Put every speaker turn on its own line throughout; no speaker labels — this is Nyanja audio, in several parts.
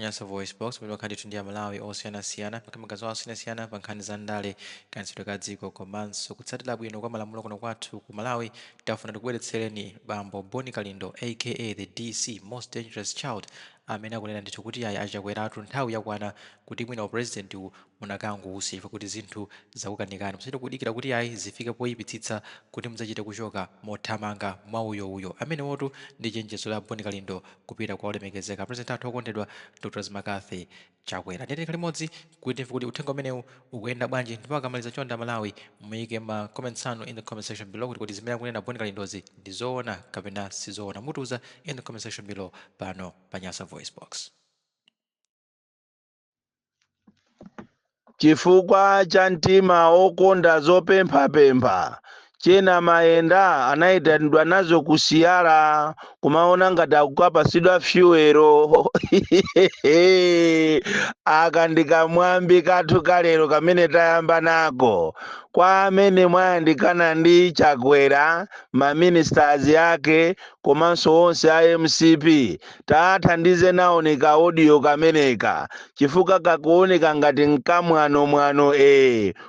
Nyasa Voice Box, pamene pakhala ndithu ndi Amalawi osiyanasiyana, maganizo osiyanasiyana pa nkhani za ndale, kayendetsedwe ka dziko komanso kutsatira bwino kwa malamulo kuno kwathu ku Malawi. Tafuna tikubweretsereni bambo Boni Kalindo, aka the DC, most dangerous child, amene akunena ndithu kuti ayi, Achakweratu, nthawi yakwana kuti mwina upresident wu munakangousiya kuti zinthu zakukanikani. Musachite kudikira kuti ayi, zifike poyipitsitsa kuti mudzachite kuchoka mothamanga mwauyouyo. Amenewotu ndi chenjezo la Boni Kalindo kupita kwa olemekezeka president athu okondedwa, Dr McCarthy Chakwera. Ndiyeni limodzi kuti timve kuti uthenga umenewu ukuyenda bwanji. Ndipo akamaliza, chonde Malawi, muyike ma comments anu in the comment section below kuti zimene akunena Boni Kalindozi ndi zoona kapena sizoona. Mutiuza in the comment section below pano pa Nyasa Voice Box.
Chifukwa cha mtima wokonda zopemphapempha, chena mayenda anayitanidwa nazo ku Siyala, kumaona ngati akukapasidwa fyuwero. Aka ndi kamwambi kathu kalero kamene tayamba nako. Kwa amene mwayandikana ndi Chakwera, maministers ake komanso onse a MCP, tathandize nawoni ka audio kameneka, chifukwa kakuoneka ngati nkamwanomwano,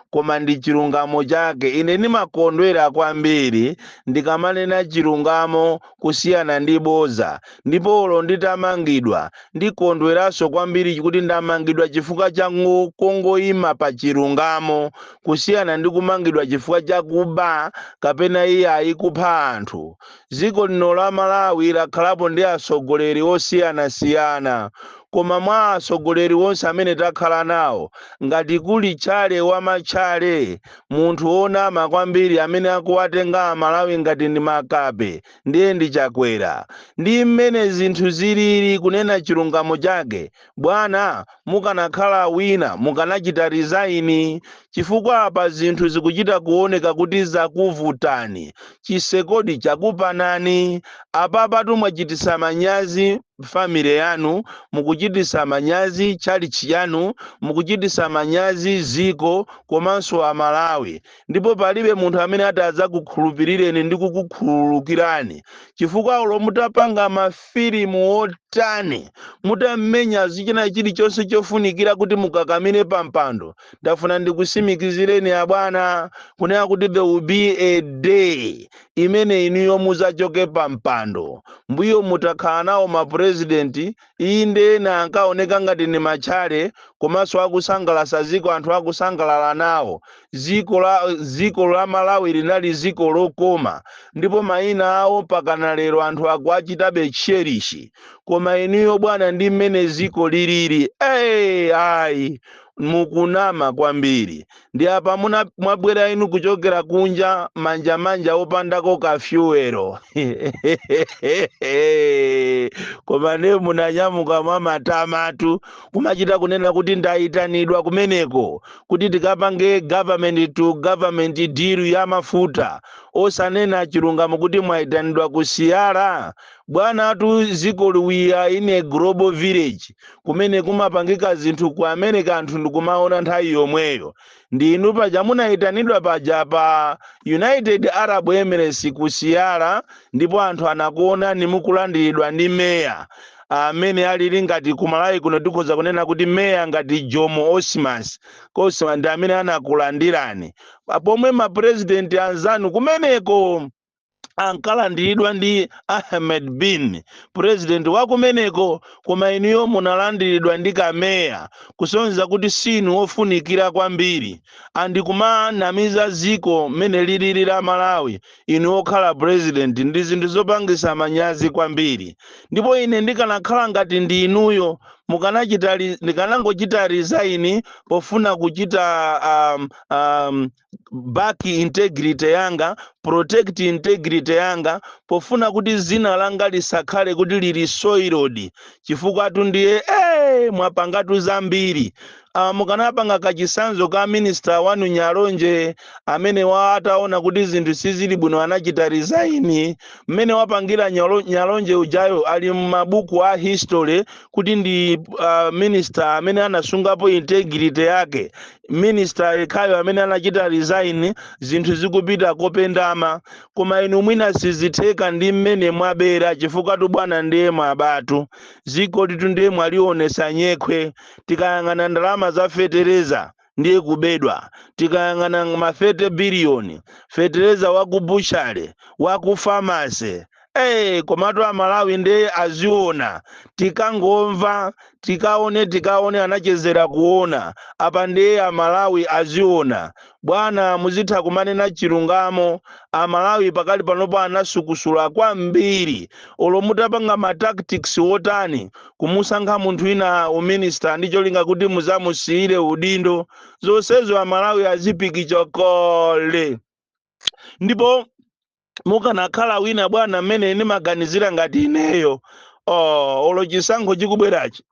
koma ndi chilungamo chake. Ine ndimakondwera kwambiri ndikamanena chilungamo kusiyana ndi boza. Ndipo olo nditamangidwa, ndikondweranso kwambiri kuti ndamangidwa chifukwa cha kongoyima pa chilungamo, kusiyana ndi kumangidwa chifukwa cha kuba kapena iye ayikupha anthu. Dziko lino la Malawi lakhalapo ndi atsogoleri osiyanasiyana, koma mwa atsogoleri onse amene takhala nawo, ngati kuli tchale wa matchale, munthu wonama kwambiri amene akuwatenga Amalawi ngati ndi makape, ndiye ndi Chakwera. Ndi mmene zinthu zilili, kunena chilungamo chake, bwana, mukanakhala wina mukanachita resign, chifukwa apa zinthu zikuchita kuoneka kuti zakuvutani, chisekodi chakupanani. Apapatu mwachitisa manyazi family yanu, mukuchitisa manyazi chalichi yanu, mukuchitisa manyazi ziko komanso Amalawi. Ndipo palibe munthu amene ati adzakukhulupirireni ndi kukukhululukirani, chifukwa olo mutapanga mafilimu otani, mutamenya zichina chilichonse chofunikira kuti mukakamire pampando, ndafuna ndikusimikizireni abwana kunena kuti there will be a day imene inuyo muzachoke pampando. Mbuyo mutakhala nawo mapurezidenti, inde, ena ankaoneka ngati ni matchale komanso akusangalasa ziko, anthu akusangalala nawo. Ziko la Malawi linali ziko lokoma, ndipo mayina awo pakana lero anthu akuachitabe cherish. Koma inuyo bwana, ndi mmene ziko lilili, hey, ayi, mukunama kwambiri. Ndi apa mwabwera inu kuchokera kunja manjamanja opandako kafyuwero, koma ndiye munanyamuka mwa matamatu, kumachita kunena kuti ndayitanidwa kumeneko kuti tikapange government to government deal ya mafuta, osanena chilungamo kuti mwayitanidwa ku Siyala. Bwana, atu ziko, we are in a global village kumene kumapangika zinthu ku America, anthu ndikumaona nthawi yomweyo. Ndinu paja munayitanidwa paja pa United Arab Emirates ku Siyala, ndipo anthu anakuonani mukulandiridwa ndi meya amene alili ngati kumalawi kuno tikhoza kunena kuti meya ngati Jomo Osman Kosman, ndi amene anakulandirani, pomwe mapurezidenti anzanu kumeneko ankalandiridwa ndi Ahmed bin president wa kumeneko. Koma inuyo munalandiridwa ndi kameya, kusonyeza kuti sinu ofunikira kwambiri. Andikumanamiza ziko mmene lilili la Malawi, inu okhala president, ndi zinthu zopangisa manyazi kwambiri. Ndipo ine ndikanakhala ngati ndi inuyo, ndikanangochita resign pofuna kuchita back integrity yanga, protect integrity yanga, pofuna kuti zina langa lisakhale kuti lili soiled, chifukwa tu ndiye mwapangatu zambiri. Mukanapanga kachisanzo ka minister wanu Nyalonje, amene wa ataona kuti zinthu sizili bwino anachita resign. Mmene wapangira Nyalonje ujayo ali m'mabuku a history kuti ndi minister amene anasungapo integrity yake, minister yekhayo amene anachita resign zinthu zikupita kopendama. Koma inu mwina sizitheka ndi mmene mwabera, chifukwa tu bwana ndiye mwabatu ziko litu, ndiye mwalionesa nyekhwe. Tikayang'ana ndalama za fetereza ndiye kubedwa, tikayang'ana ma 30 biliyoni fetereza wa ku butchery, wa ku pharmacy. Komatu Amalawi ndiye aziona. Tikangomva tikaone, tikaone anachezera kuona apa, ndiye Amalawi aziona. Bwana, muzitha kumanena chilungamo. Amalawi pakali panopo anasukusula kwambiri. Olo mutapanga ma tactics wotani kumusankha munthu wina uminister ndi cholinga kuti muzamusiyire udindo, zonsezo Amalawi azipikicha kale. Ndipo mukanakhala wina bwana, mmene ndimaganizira ngati ineyo, oh, olo chisankho chikubwerachi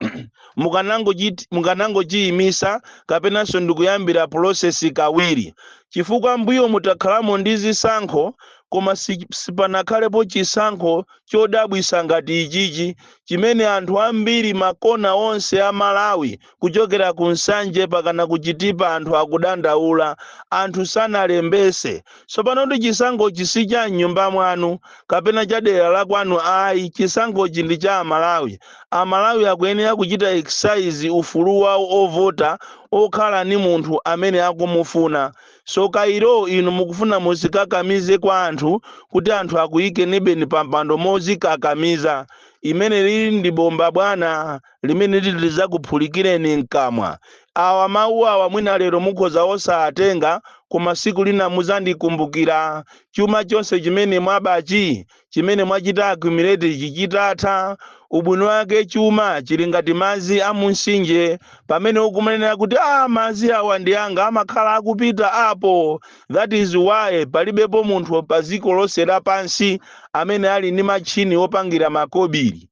mukanangochiyimisa kapenanso ndikuyambira process kawiri, chifukwa mbuyo mutakhalamo ndi zisankho, koma sipanakhalepo chisankho chodabwisa ngati ichichi, chimene anthu ambiri makona onse a Malawi, kuchokera ku Nsanje pakana kuchitipa, anthu akudandaula, anthu sanalembese. Tsopano ndi chisankhochi si cha mnyumba mwanu kapena cha dera la kwanu, ayi. Chisankhochi ndi cha Amalawi. Amalawi akuyenera kuchita exercise ufulu wawo ovota, okhala ni munthu amene akumufuna. So kairo inu mukufuna muzikakamize kwa anthu kuti anthu akuyikeni pampando mozikakamiza. Imene lili ndi bomba bwana, limene lili lizakuphulikireni mkamwa. Awa mawu awa mwina lero mukhoza osatenga, koma siku lina muzandikumbukira. Chuma chonse chimene mwabachi, chimene mwachita accumulate, chichitatha, ubwino wake chuma chili ngati madzi a mumtsinje. Pamene ukumanena kuti ah, madzi awa ndi anga, amakhala akupita apo. That is why palibepo munthu pa dziko lonse lapansi amene ali ndi machini opangira makobiri.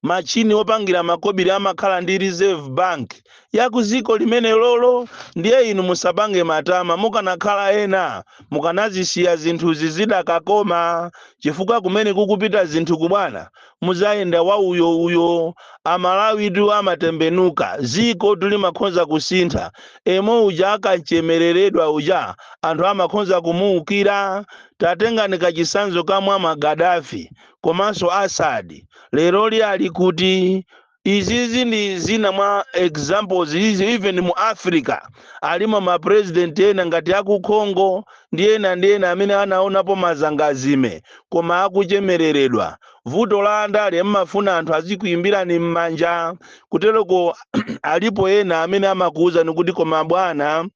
Machini opangira makobiri amakhala ndi Reserve Bank ya ku dziko limene lolo. Ndiye inu musapange matama. Mukanakhala ena mukanazisiya zinthuzi zidakakoma, chifukwa kumene kukupita zinthu kubwana, muzayenda wa uyo uyo. Amalawi tu amatembenuka, ziko tulimakhonza kusintha. Emo uja akachemereredwa uja, anthu amakhonza kumuukira. Tatengani kachisanzo kamwa Magadafi komanso Asadi, leroli ali kuti? Izizi ndi zina mwa examples izi. Even mu Africa alimo ma president ena ngati aku Congo ndi ena ndi ena amene anaonapo mazangazime koma akuchemereredwa. Vuto la andale, mmafuna anthu azikuyimbirani m'manja. Kutereko alipo ena amene amakuwuzani kuti koma bwana,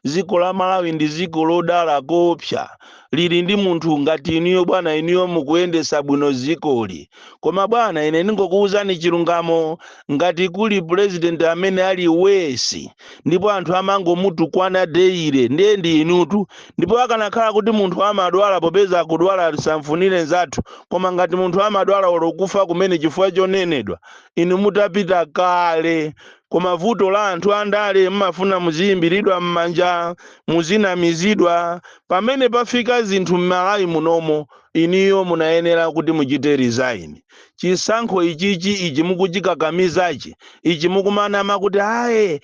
dziko la Malawi ndi dziko lodala kopsa, lili ndi munthu ngati inuyo bwana, inuyo mukuyendesa bwino dzikoli. Koma bwana, ine ndingokuwuzani chilungamo, ngati kuli president amene ali worse ndipo anthu amangomutukwana daily, ndiye ndi inutu. Ndipo akanakhala kuti munthu amadwala, popeza akudwala, samfunire nzathu, koma ngati munthu amadwala olo kufa kumene chifukwa chonenedwa, inu mutapita kale. Koma vuto la anthu andale, mmafuna muziyimbiridwa m'manja, muzinamizidwa. Pamene pafika zinthu m'Malawi munomo, iniyo munayenera kuti muchite resign. Chisankho ichichi, ichi mukuchikakamizachi, ichi mukumanama kuti aye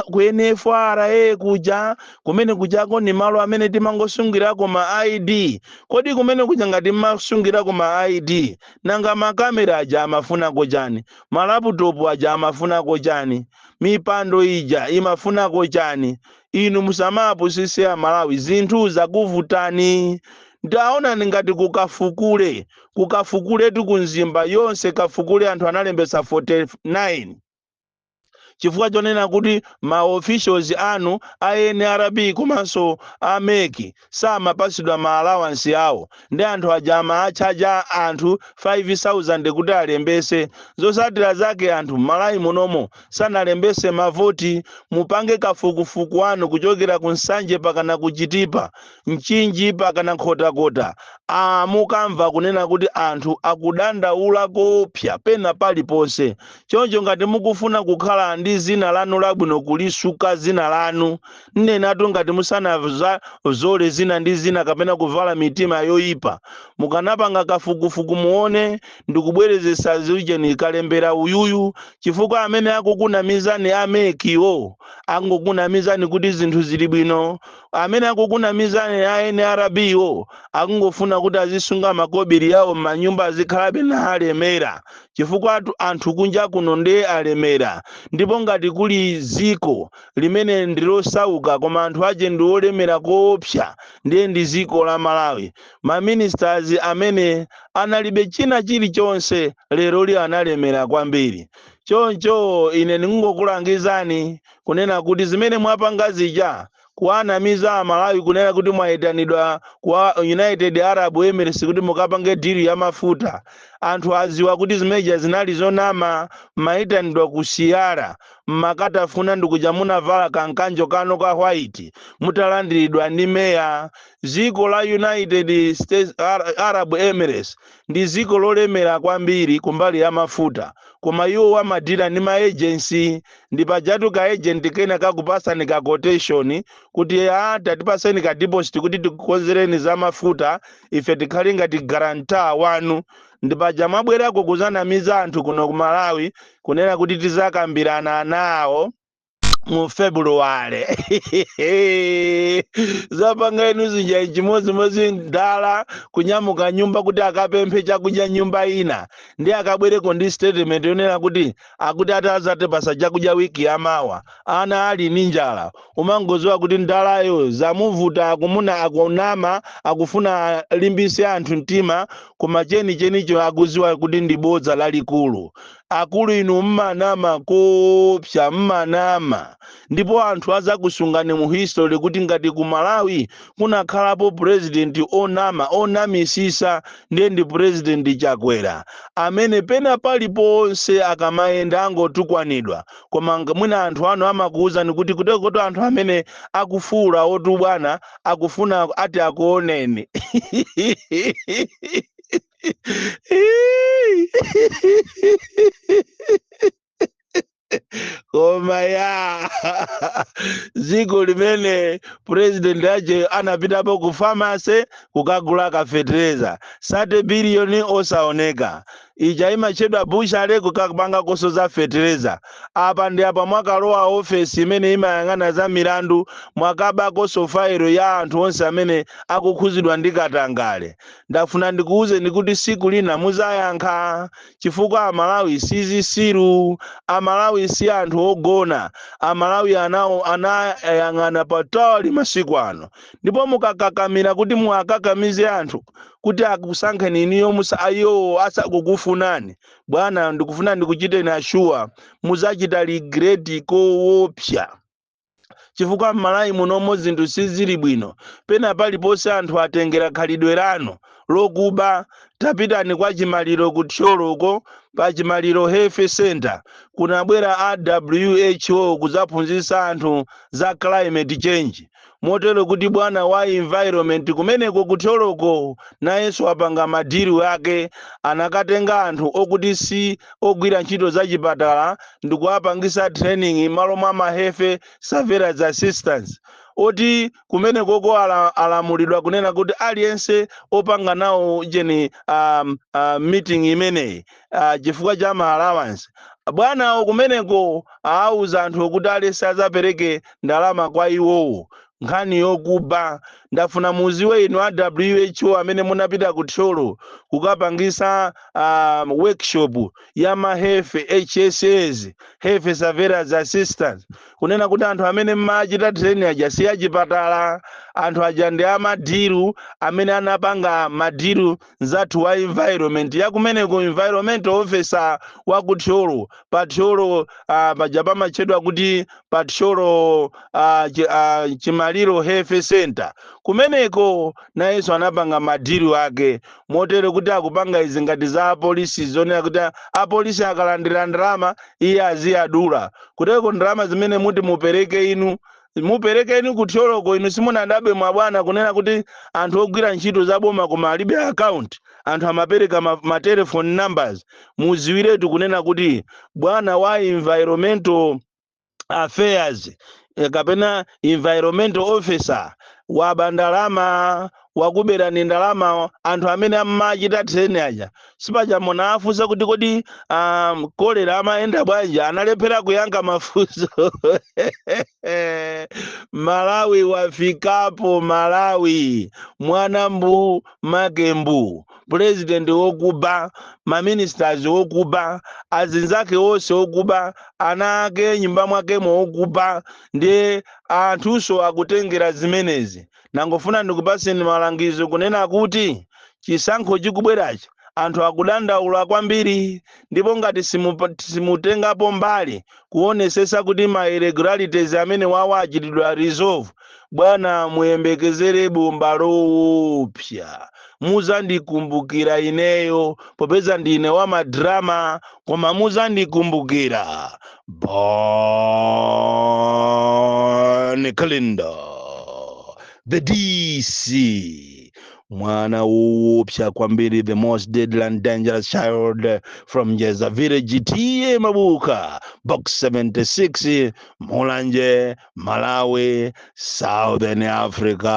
ku NFR kuja, kumene kujako ni malo amene timangosungirako ma ID. Kodi kumene kuja ngati mmasungirako ma ID, nanga makamera aja amafunako chani? Ma laptop aja amafunako chani? Mipando ija imafunako chani? Inu musamapusise Amalawi, zinthu zakuvutani. Ndaonani ngati kukafukule, kukafukuletu kumzimba yonse kafukule, anthu analembesa 49, chifukwa chonena kuti ma officials anu a NRB komanso a MEC samapasidwa ma allowance awo, ndi anthu aja amaatchaja anthu 5000 kuti alembese. Zosatira zake anthu m'Malawi munomo sanalembese mavoti. Mupange kafukufuku wanu kuchokera ku Nsanje pakana ku Chitipa, Mchinji pakana Nkhotakota. Mukamva kunena kuti anthu akudandaula kopsa pena paliponse. Choncho ngati mukufuna kukhala ndi zina lanu labwino, kulisuka zina lanu, nnenatu ngati musanazole zina ndi zina kapena kuvala mitima yoyipa, mukanapanga kafukufuku muone ndikubwerezesa ziujeni kalembera uyuyu, chifukwa amene akukunamizani a MEC wo angokunamizani kuti zinthu zili bwino. Amene akukunamizani a NRB wo akungofuna kuti azisunga makobiri yawo m'manyumba, azikhalabe na alemera, chifukwa anthu kunja kuno ndiye alemera. Ndipo ngati kuli ziko limene ndilosauka koma anthu ache ndi olemera koopsa, ndiye ndi ziko la Malawi. Maministers amene analibe china chilichonse lero li analemera kwambiri. Choncho ine ndingokulangizani kunena kuti zimene mwapanga zija, kuwanamiza Amalawi kunena kuti mwayitanidwa kwa United Arab Emirates kuti mukapange deal ya mafuta, anthu aziwa kuti zimeneja zinali zonama. Mayitanidwa ku Siyara, mmakatafuna ndikuja munavala kankanjo kano ka white, mutalandiridwa ndi meya. Ziko la United States Arab Emirates ndi ziko lolemera kwambiri kumbali ya mafuta, koma iwo amadira ndi ma agency. Ndi pajatu ka agent kena kakupasani ka quotation kuti a tatipaseni ka deposit kuti tikukonzereni za mafuta, ife tikhale ngati guarantor wanu. Ndi paja mwabwerako kuzanamiza anthu kuno ku Malawi kunena kuti tizakambirana nawo mu February. Zapanga inu zija chimodzimodzi ndala kunyamuka nyumba kuti akapemphe chakudya nyumba ina, ndi akabwereko ndi statement yonena kuti akuti atazatipasa chakudya wiki yamawa, ana ali ndi njala. Umangodziwa kuti ndalayo zamuvuta, akumuna akunama, akufuna alimbise anthu mtima, koma chenichenicho akudziwa kuti ndi bodza lalikulu. Akulu inu mmanama kopsa, mmanama, ndipo anthu azakusungani mu history kuti ngati ku Malawi kunakhalapo president onama, onamisisa, ndiye ndi President Chakwera, amene pena paliponse akamayenda angotukwanidwa. Koma mwina anthu anu amakuwuzani kuti kutekoto anthu amene akufuula otubwana akufuna ati akuoneni. Koma ya dziko limene president aje anapitapo ku pharmacy kukagula kafetereza 30 biliyoni osaoneka, ija imatchedwa butchery, kukapanga koso za fetereza. Apa ndi apa mwakalowa ofesi imene imayang'ana za milandu, mwakabakonso failo ya anthu onse amene akukhuzidwa ndi katangale. Ndafuna ndikuwuzeni kuti siku lina muzayankha, chifukwa Amalawi si zisiru, Amalawi si anthu ogona. Amalawi anawo anayang'ana patali masiku ano, ndipo mukakakamira kuti muwakakamize anthu kuti akusankheni iniyo musa ayo asakukufunani, bwana, ndikufuna ndikuchiteni assure, muzachita regret koopsa, chifukwa m'Malawi munomo zinthu sizili bwino. Pena paliponse anthu atengera khalidwe lanu lokuba. Tapitani kwa Chimaliro ku Thyoloko, pa Chimaliro Health Center kunabwera a WHO kudzaphunzitsa anthu za climate change, motero kuti bwana wa environment kumeneko ku Thyoloko nayenso apanga ma deal ake, anakatenga anthu okuti si ogwira ntchito za chipatala ndikuwapangisa training malo mwa ma health surveillance assistants, oti kumenekoko alamulidwa kunena kuti aliyense opanga nawo jeni meeting imeneyi chifukwa cha ma allowance, bwanawo kumeneko awuza anthu okuti aliyense azapereke ndalama kwa iwowo. Nkhani yokuba. Ndafuna muziwe inu a WHO amene munapita ku Thyolo kukapangisa workshop ya ma health HSAs, health surveillance assistants, kunena kuti anthu amene mmachita training aja si achipatala. Anthu aja ndi ama deal amene anapanga ma deal nzathu wa environment yakumeneko, environmental officer wa ku Thyolo. Pa Thyolo paja pamatchedwa kuti pa Thyolo Chimaliro Health Center, kumeneko nayenso anapanga ma deal ake, motero kuti akupanga izi ngati za apolisi, zonena kuti apolisi akalandira ndalama iye aziyadula kuteko ndalama zimene muti mupereke inu. Muperekeni kuthyoloko. Inu simunadabe mwabwana kunena kuti anthu ogwira ntchito za boma koma alibe account, anthu amapereka ma telephone numbers. Muziwiretu kunena kuti bwana wa environmental affairs, kapena environmental officer, waba ndalama, wakuberani ndalama. Anthu amene amachita training aja, sipaja munafunsa kuti kodi kolera amayenda bwanji? Analephera kuyankha mafunso. Malawi wafikapo. Malawi mwana mbu make mbu. President wokuba, maministers wokuba, azinzake onse wokuba, ana ake nyumba mwakemo wokuba. Ndiye anthunso akutengera zimenezi. Nangofuna ndikupaseni malangizo kunena kuti chisankho chikubwerachi, anthu akudandaula kwambiri, ndipo ngati simutengapo mbali kuonesesa kuti ma irregularities amene wawa achitidwa resolve, bwana, muyembekezere bomba loopsa. Muzandikumbukira ineyo, popeza ndine wa madrama, koma muzandikumbukira. Bon Kalindo, the DC, mwana woopsa kwambiri, the most deadly and dangerous child from Jeza Village, T/A Mabuka, Box 76, Mulanje, Malawi, Southern Africa.